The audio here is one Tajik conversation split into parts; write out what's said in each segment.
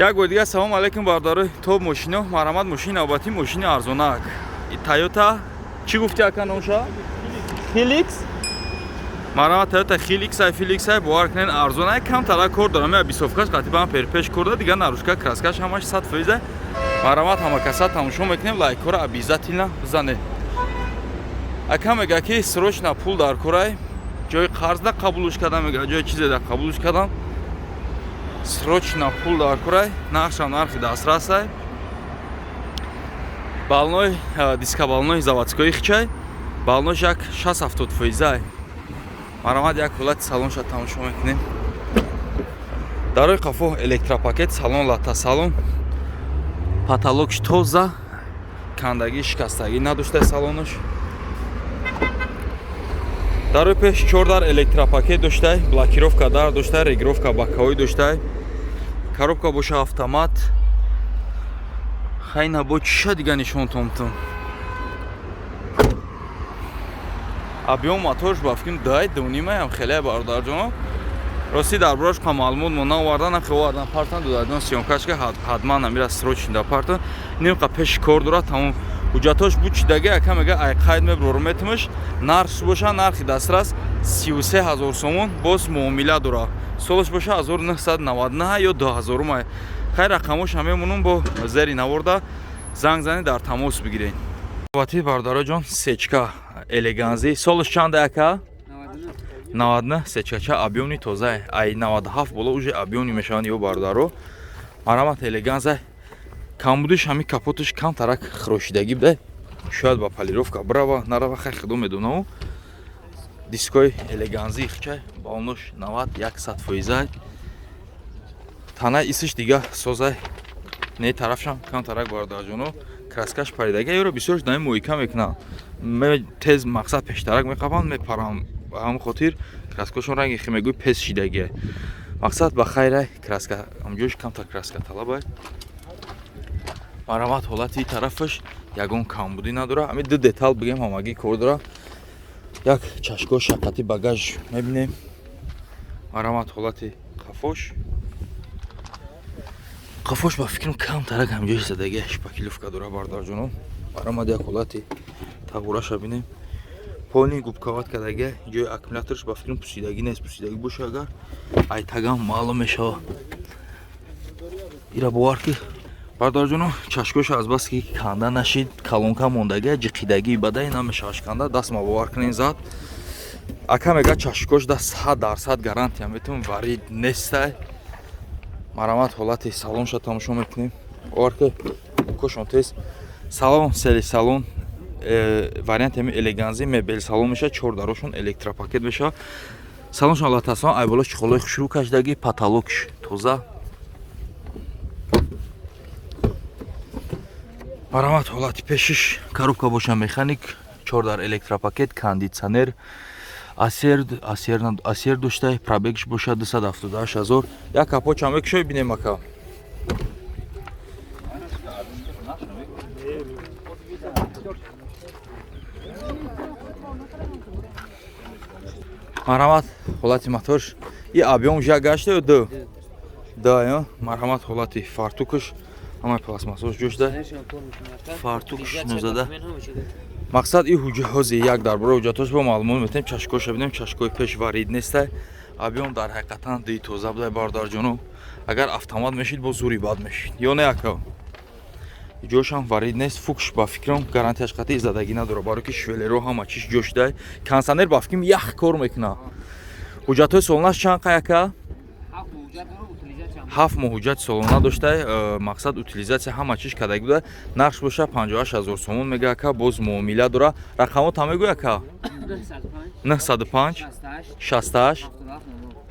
Як бор дигар салом алейкум, бародарои Топ мошино. Марҳамат, мошини навбатӣ, мошини арзонак, Тойота. Чӣ гуфти, ака, номша? Хиликс. Марҳамат, Тойота Хиликс ай, Филикс ай. Бовар кунед, арзон ай, камтара кор дорам, я бисовкаш қатибан перпеш кор дора, дигар наружка, краскаш ҳамаш 100%. Ай, марҳамат, ҳама каса тамошо мекунем, лайкҳоро обязательно бизанед. Ака мега, ки срочно пул дар корай, ҷои қарз да қабулш кардам, мега, ҷои чизе да қабулш кардам, срочно пул дар корай. Нархшам нархи дастрасай. Баллони, диска, баллони заводской хичай, баллонош як 60-70 фоизай. Марҳамат, як ҳолати салонша тамошо мекунем. Дарои қафо электропакет, салон лата салон, потолокш тоза, кандагӣ, шикастагӣ надоштай салонош. Дарои пеш чор дар электропакет доштай, блокировка дар доштай, регулировка боковой доштай, коробка боша автомат. Хайна, бо чиша дига нишонтомтум? Объём моторш ба фикрам дай дунимаям хеле, бародарҷоно. Рости, дар борааш қа маълумот мо наовардан, нахе овардан партан додадон съёмкашка, ҳатман амира срочно да партан нимқа пеши кор дорад. Тамом, ҳуҷҷатош буд чидаги. Ака мега, ай қайд меброрум, метимаш. Нархш боша нархи дастрас, 33 000 сомон, боз муомила дора. Солаш боша 1999 ё 2000 ай. Хайр, рақамоша мемонум, бо зери наворда занг занед, дар тамос бигиред. Вати, бародароҷон, сечка элеганзи. Солаш чанда, ака? 99. Сечкача объёмный, тоза. Ай 97 боло уже объёмный мешаванд ё, бародаро. Марҳамат, элеганза. Камбудиш ҳами капоташ камтарак хирошидагӣ буда, шояд ба полировка бирава, нарава, хай, худо медонаву. Дискои элеганзи хичай, баллонош 90 100 фоизай, танаи исиш дига созай. Не, тарафшам камтарак, бародарҷоно, краскаш паридага. Ёро бисёрш дами мойка мекунам, тез, мақсад, пештарак меқапанд, мепарам. Ба ҳамин хотир краскашон ранги хи мегӯй пес шидагия. Мақсад, ба хайрай, краска ҳамҷош камтар краска талабай. Марҳамат, ҳолати тарафаш ягон камбудӣ надора. Ҳамин ду детал бигем, ҳамагӣ кор дора. Як чашко шақати багаж мебинем. Марҳамат, ҳолати қафош. Қафош ба фикрам камтарак ҳамҷои задагия, шпаклёвка дора, бародарҷоно. Марҳамат, як ҳолати тағураша бинем. Полный губковать кардагия. Ҷои аккумуляторш ба фикрам пусидагӣ нест, пусидагӣ боша агар, айтагам маълум мешава. Ира бовар ки, бародарҷоно, чашкоша азбаски канда нашид, колонка мондагия, ҷиқидагии бадай намешаваш канда дастма, бовар кунен, зад. Ака мега, чашкош да 100% гарантия метавон, варид нестай. Марҳамат, ҳолати салонша тамошо мекунем. Бовар ки, кошон тез салон, сели салон. Варианти ҳами элеганзи мебел салон мешавад, чор дарошон электропакет мешавад. Салоншон аллатасон, айболо чехолои хушрӯ кашидагӣ, потолокш тоза. Марҳамат, ҳолати пешиш. Коробка боша механик, чор дар электропакет, кондитсионер, асер доштай. Пробегш боша 278 ҳазор. Як капот чанд мекушои, бинем, ака? Марҳамат, ҳолати моторш. И объём як гашта ё ду да? Марҳамат, ҳолати фартукаш, ҳамаи пластмассош ҷошда, фартукш нузада. Мақсад, и ҳози як дар бораи ҳуҷҷатош бо маълумот метем. Чашкоша бинем, чашкои пеш варид нестай. Объём дар ҳақиқатан дии тоза будай, бародарҷоно. Агар автомат мешид, бо зури бад мешид ё не, ака? Ҷошам варид нест. Фукш ба фикрам гарантияш қатъи задагӣ надора, барои ки швеллеро ҳама чиш ҷошдай. Кондитсионер ба фикрам ях кор мекунад. Ҳуҷҷатҳои солонаш чанд қай, ака? 7 моҳ ҳуҷҷати солона доштай. Мақсад, утилизация ҳама чиш кардагӣ буда. Нархш боша 58 ҳазор сомон мега ака, боз муомила дора. Рақамо та мегӯй, ака? 905 68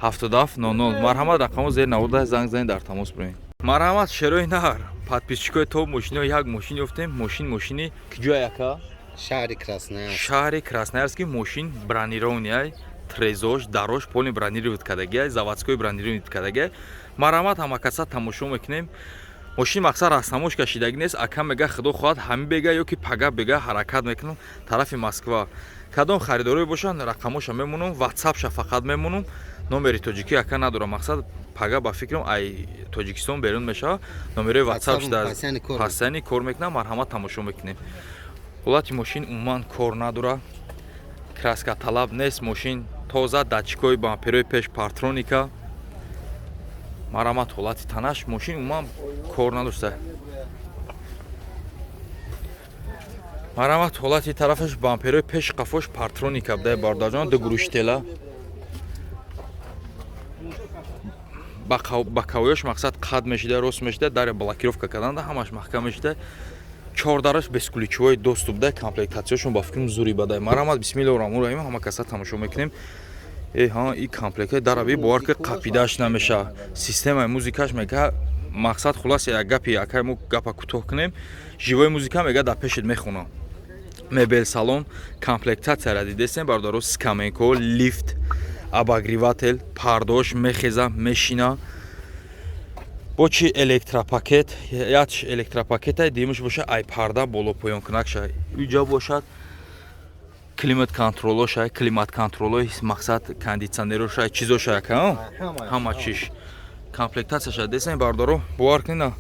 77 00. Марҳамат, рақамо зери навода, занг занед, дар тамос биред. Марҳамат, шерои нар, подписчикои Топ мошино, як мошин ёфтем. Мошин, мошини киҷоя, ака? Шаҳри Красноярск. Шаҳри Красноярск. Мошин бронированный, трезош, дарош полный бронировать кардагиай, заводской бронировать кардагиай. Марҳамат, ҳамакаса тамошо мекунем. Мошини, мақсад, растамош кашидагӣ нест. Ака мега, худо хоҳад, ҳамин бега ё ки пага бега ҳаракат мекунам тарафи Москва. Кадом харидорое бошанд, рақамоша мемонам, ватсапша фақат мемонам. Номери тоҷикӣ ака надора, мақсад пага ба фикрам ай Тоҷикистон берун мешава. Номерои WhatsApp пасани кор мекунам, марҳамат тамошо мекунем. Ҳолати мошин умуман кор надора, краска талаб нест, мошин тоза, датчикҳои бамперои пеш парктроника. Марҳамат, ҳолати танаш мошин умуман кор надошта. Марҳамат, ҳолати тарафаш бамперои пеш қафош парктроника буда, бародарҷон, ду гурӯштела. Ба кавоёш мақсад қад мешида, рост мешида, даре блокировка карданда ҳамаш маҳкам мешида. Чордараш бесключевой доступ да, комплектатсияшон ба фикрам зури бадай. Марҳамат, бисмиллоҳи раҳмони раҳим, ҳама каса тамошо мекунем. Э ҳа, и комплекта дараби бовар ки қапидаш намеша. Системаи музикаш мега мақсад хулас як гапи акай мо гапа кӯтоҳ кунем. Живой музика мега дар пешет мехонам. Мебел салон комплектатсияра дидесем бародаро, скаменко, лифт, обогреватель, пардош мехеза, мешина. Бо чи электропакет, яч электропакета димаш боша, ай парда боло поён кунакша. Иҷа бошад климат контролоша, климат контролои мақсад кондитсионероша, чизоша яка, ҳама чиш комплектатсияша десем бародаро, бовар кунед,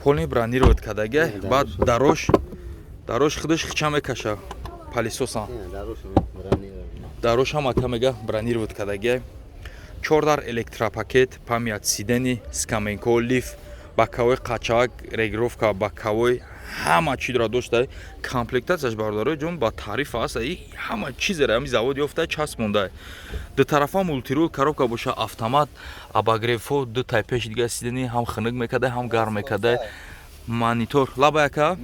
полный бронировать кардага, баъд дарош худаш хича мекаша палисосан. Дарош ҳам ака мега бронировать кардага. Чордар электропакет, память сидени, скаменко, лифт, боковой қачак, регировка боковой, ҳама чи дора дошта. Комплектатсияш бародарои ҷон ба таъриф аст. Ҳама чизеро ҳами завод ёфта часпонда. Ду тарафа мультирул, коробка боша автомат, обогревҳо ду тай пеши дига сидени ҳам хунук мекарда, ҳам гарм мекарда. Монитор лаба яка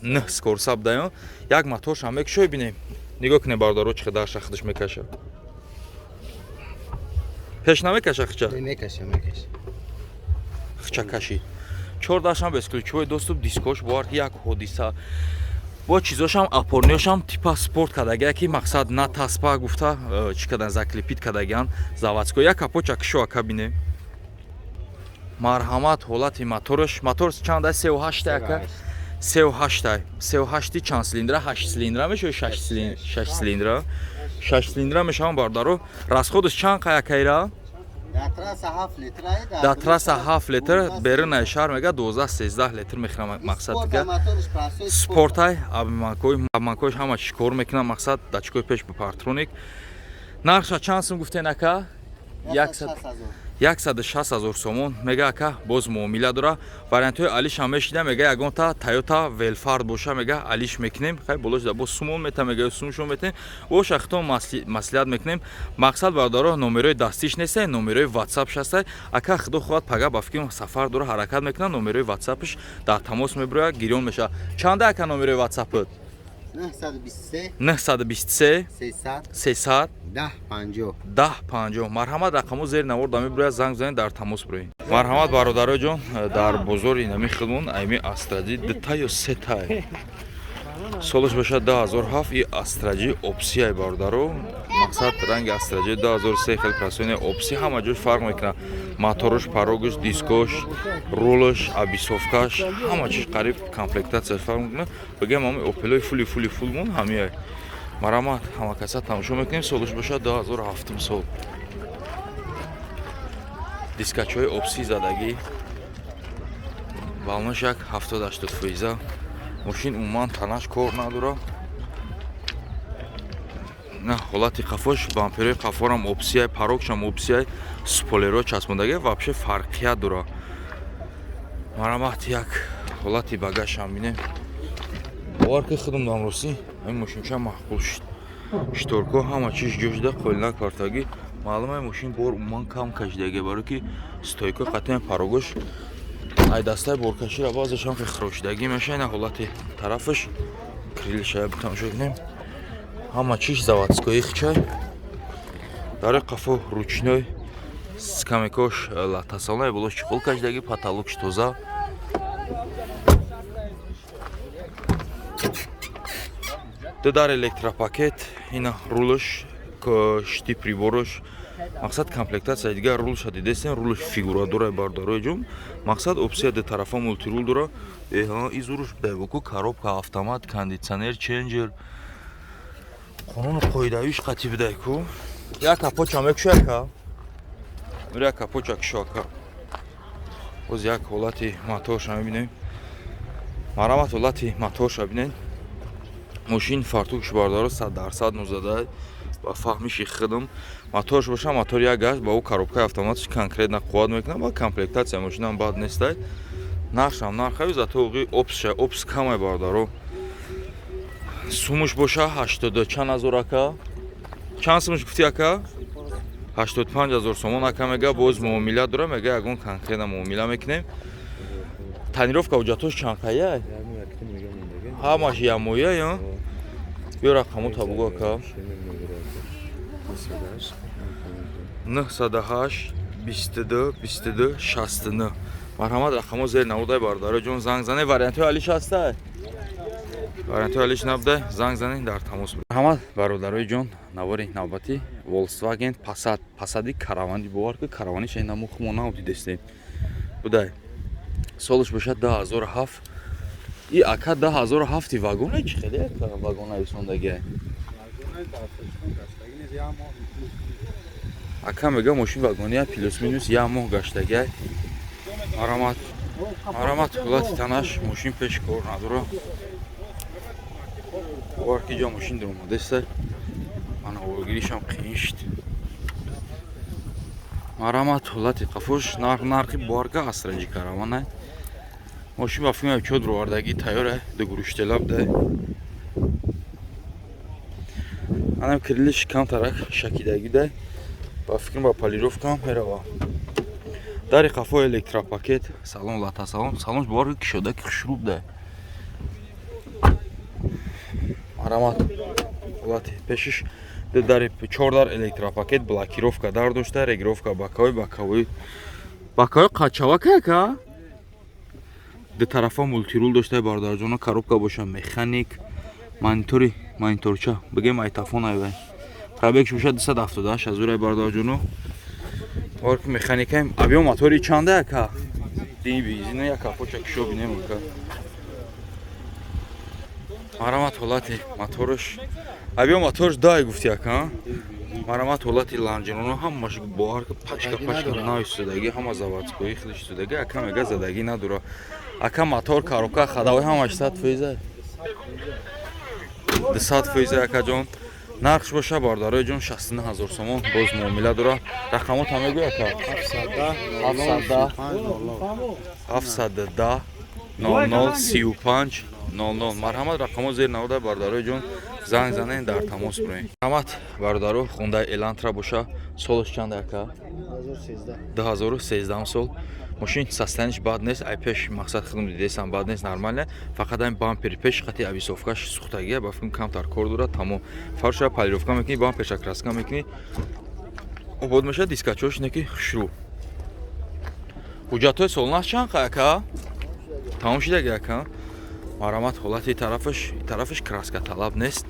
нӯҳ скорса будаё. Як моторшам мекушой бинем. Нигоҳ кунем бародаро, чӣ қадар худаш мекаша. Пеш намекаша хича? Мекаша, мекаша. Хича кашид. Чордашам бесключевой доступ, дискош бовар як ҳодиса. Бо чизошам опорниёшам типа спорт кардагия ки мақсад на таспа гуфта чӣ кардан закрепить кардагиан заводской. Як капоча кишо ака бинем. Марҳамат, ҳолати мотораш. Мотор чанд аст? 3.8 ака? 3.8. 3.8 чанд цилиндра? 8 цилиндра мешавад, 6 цилиндра, 6 цилиндра. 6 цилиндра мешаванд бародаро. Расходаш чанд қаякайра? Дар трасса 7 литр, берун ай шаҳр мега 12-13 литр мехӯрам мақсад дига. Спортай, обманкои ҳама чӣ кор мекунам мақсад датчикои пеш ба парктроник. Нархша чанд сум гуфтен ака? 160 000 сомон мега ака, боз муомила дора. Вариантҳои алишам мешида, мега ягонта Toyota Велфард боша, мега алиш мекунем. Хай болош да боз сумон мета, мега сумшон метем. Боша хитон маслиҳат мекунем. Мақсад бародаро номерои дастиш неста, номерои WhatsApp-ш аста. Ака худо хоҳад пага ба фикрам сафар дора, ҳаракат мекунад, номерои WhatsApp-ш дар тамос мебирояд, гирён мешавад. Чанда ака номерои WhatsApp-т? 923 923 300 300 10 50 10 50. Марҳамат, рақамҳо зери навор да мебирояд, занг занед, дар тамос бироед. Марҳамат бародарои ҷон, дар бозори инами хидмон айми Астраҷи дута ё сетай. Солаш бошад 2007 и Астраҷи опсияй бародаро. Мақсад ранги Астраҷи 2003 хел прасони опси ҳама ҷош фарқ мекунад. Моторш, порогш, дискош, рулш, обвесовкаш, ҳама чиз қариб комплектатсияш фарқ мекунад. Бигем ҳами Опелои фули фули фулмон ҳамияй. Марҳамат, ҳама каса тамошо мекунем. Солаш бошад 2007 сол. Дискачҳои опси задагӣ. Балнаш як 70-80 фоиза. Мошин умуман танаш кор надора. На ҳолати қафош, бамперои қафорам опсияй, порогшам опсияй, спойлерҳо часпондагӣ, вообще фарқият дора. Марҳамат, як ҳолати багажам бинем. Бовар ки худам дам ростӣ ин мошинча маъқул шуд. Шторко ҳама чиз ҷо шуда, қолинак партагӣ. Маълум ай мошин бор умуман кам кашидагӣ, барои ки стойко қатъиян порогош ай дастаи боркашира баъзешам хе хирошидагӣ меша. Ина ҳолати тарафаш крыльшая тамошо кунем. Ҳама чиз заводской хичай. Дари қафо ручной, скамейкош латасалона, болош чиқол кашидагӣ, потолокш тоза. Ду дар электропакет, ина рулш, шти приборош, мақсад комплектатсия дигар рулша дидесен, рулш фигура дора бародарои ҷон. Мақсад опсия ду тарафа мултирул дора. Эҳа, и зуруш бедайбоку коробка автомат, кондитсионер, ченҷер. Қонуну қоидавиш қатъи бидайку. Як капоча мекушо ака. Мира капоча кушо ака. Боз як ҳолати моторша мебинем. Марамат ҳолати моторша бинед. Мошин фартукш бародаро 100% нузада ба фаҳмиши худам. Моторш боша мотор як гашт ба ӯ коробкаи автоматиш конкретно қувват мекунад ва комплектация мошинам бад нестай. Нархшам нархави зато оғи опсша опс камай бародаро. Сумуш боша 80 чанд ҳазор ака? Чанд сумуш гуфти ака? 85 ҳазор сомон ака мега боз муомила дора мега ягон конкретно муомила мекунем. Тонировка ҳуҷҷатош чанд қая? Ҳамаш ямоя ё? Биё рақаму табугу ака. 908 22 22 69. Марҳамат рақамо зер навудай бародаро ҷон занг занед. Вариантҳои алиш ҳастай? Вариантҳои алиш набудай, занг занед дар тамос. Марҳамат бародарои ҷон, навори навбати Volkswagen Passat, Passat-и каравани бовар ки каравани шай намо хумо нав дидестем. Будай. Солаш бошад 2007. И ака 2007 вагоне чи хеле ака вагон нависондагиай. Ака мега мошин вагония плюс минус як моҳ гаштагиай. Марамат. Марамат ҳолати танаш мошин пеш кор надора. Бовар ки ҷо мошин дуромадестай. Ман овогиришам қиин шуд. Марамат ҳолати қафош нархи боварка асраҷи караванай. Мошин ба филм чод ровардагӣ тайёра ду гурӯштела будай. Анам крилиш камтарак шакидагӣ дай. Ба фикрам ба полировкам мерава. Дари қафо электропакет. Салон лата салон. Салонш бовар ки кушода ки хушрӯб дай. Марамат ҳолати пешиш дари чор дар электропакет блокировка дар дошта, регировка боковой, боковой. Боковой қачавак ака? Ду тарафа мултирул дошта бародарҷоно, коробка боша механик, монитори, мониторча, бигем айтафон айвай. Пробегш боша 278 ҳазор бародарҷоно. Бовар ки механикаем. Объем мотори чанда ака? Дини бензина як капоча кишо бинем ака. Марамат ҳолати моторш. Объем моторш дай гуфти ака. Марамат ҳолати ланҷироно ҳамаш бовар ки пачка пачка нависудаги, ҳама заводской хелиш судаги, ака мега задагӣ надора. Ака мотор, коробка, ходовой ҳамаш 100%. 200% акаҷон. Нархш боша бародарои ҷон 69 ҳазор сомон боз муомила дора. Рақамот ҳам мегӯй ака? 710 710 00 35 00. Марҳамат рақамо зер навода бародарои ҷон занг занед дар тамос бироед. Марҳамат бародаро Хундай Элантра боша солаш чанд ака? 2013 сол. Мошин состояниш бад нест, ай пеш мақсад худам дидесам бад нест, нормально. Фақат айн бампери пеш қати обвесовкаш сухтагия, ба фикрм камтар кор дорад, тамом. Фарша полировка мекунӣ, бамперша краска мекунӣ. Обод мешавад, дискачош неки хушрӯ. Ҳуҷҷатҳои солнаш чанд ака? Тамом шидаги ака? Марамат ҳолати тарафаш краска талаб нест.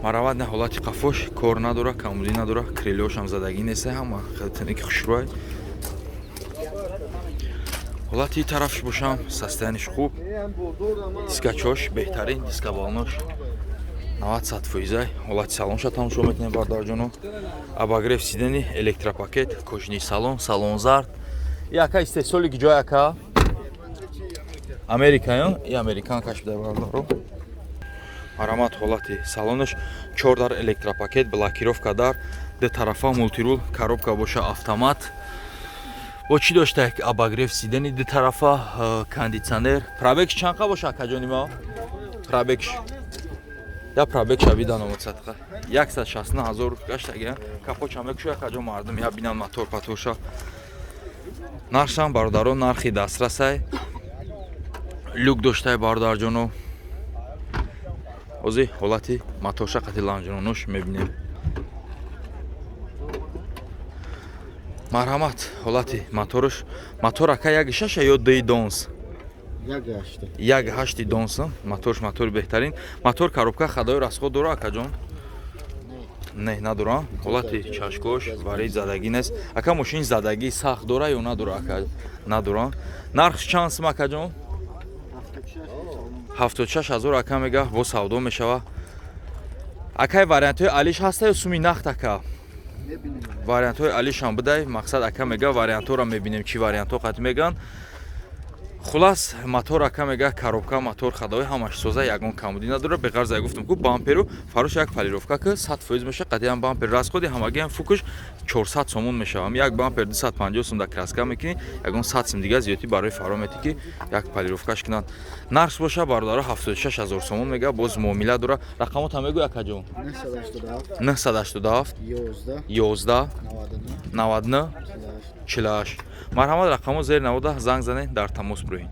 Марават на ҳолати қафош кор надора, камбудӣ надора, крилёшам задагӣ нест, ҳама хеле ки хушрӯай. Ҳолати тарафш бошам, состояниш хуб, дискачош беҳтарин, дискабалнош 90%. Ҳолати салонша тамошо мекунем бародарҷоно. Обогрев сидени, электропакет, кожаный салон, салон зард. Яка истеҳсоли ҷой ака? Америка ё? И американкаш буда бародаро. Марамат ҳолати салонаш 4 дар электропакет, блокировка дар, ду тарафа мултирул, коробка боша автомат. Бо чӣ дошта? Обогрев сидени ду тарафа, кондитсионер. Пробегш чанд боша акаҷони мо? Пробегш. Я пробегша биданам садқа. 169 ҳазор гаштага. Капоча мекушо акаҷо мардум я бинам мотор паторша. Нархшам бародаро нархи дастрасай. Люк доштай бародарҷоно. Ози ҳолати моторша қати ланҷиронош мебинем. Марҳамат ҳолати моторш. Мотор ака 1.6 ё 2 донс? 1.8. 1.8 донс. Моторш мотори беҳтарин. Мотор коробка ходовой расход дора акаҷон? Не, надора. Ҳолати чашкош варид задагӣ нест. Ака мошин задагӣ сахт дора ё надора ака? Надора. Нархш чанд сум акаҷон? 76 ҳазор ака мега бо савдо мешава. Акай, вариантҳои алиш ҳаста ё суми нақд, ака? Вариантҳои алишам бидай. Мақсад, ака мега, вариантҳоро мебинем, чӣ вариантҳо қат меган. Хулас, мотор, ака мега, коробка, мотор, ходовой ҳамаш соза, ягон камбудӣ надора. Беғарз, гуфтам ку, бамперу фарош як полировка ки 100% меша. Қатиам бампер расходи ҳамагиам фукуш 400 сомон мешавам. Як бампер 250 сом да краска мекунӣ, ягон 100 сом дига зиёдӣ барои фаро метӣ, ки як полировкаш кунанд. Нарх боша, бародаро, 76 ҳазор сомон мега, боз муомила дора. Рақамота мегӯ, акаҷон? 987. 987. 11. 11. 99. 99. 48. Марҳамат, рақамо зери навода, занг занед, дар тамос бироед.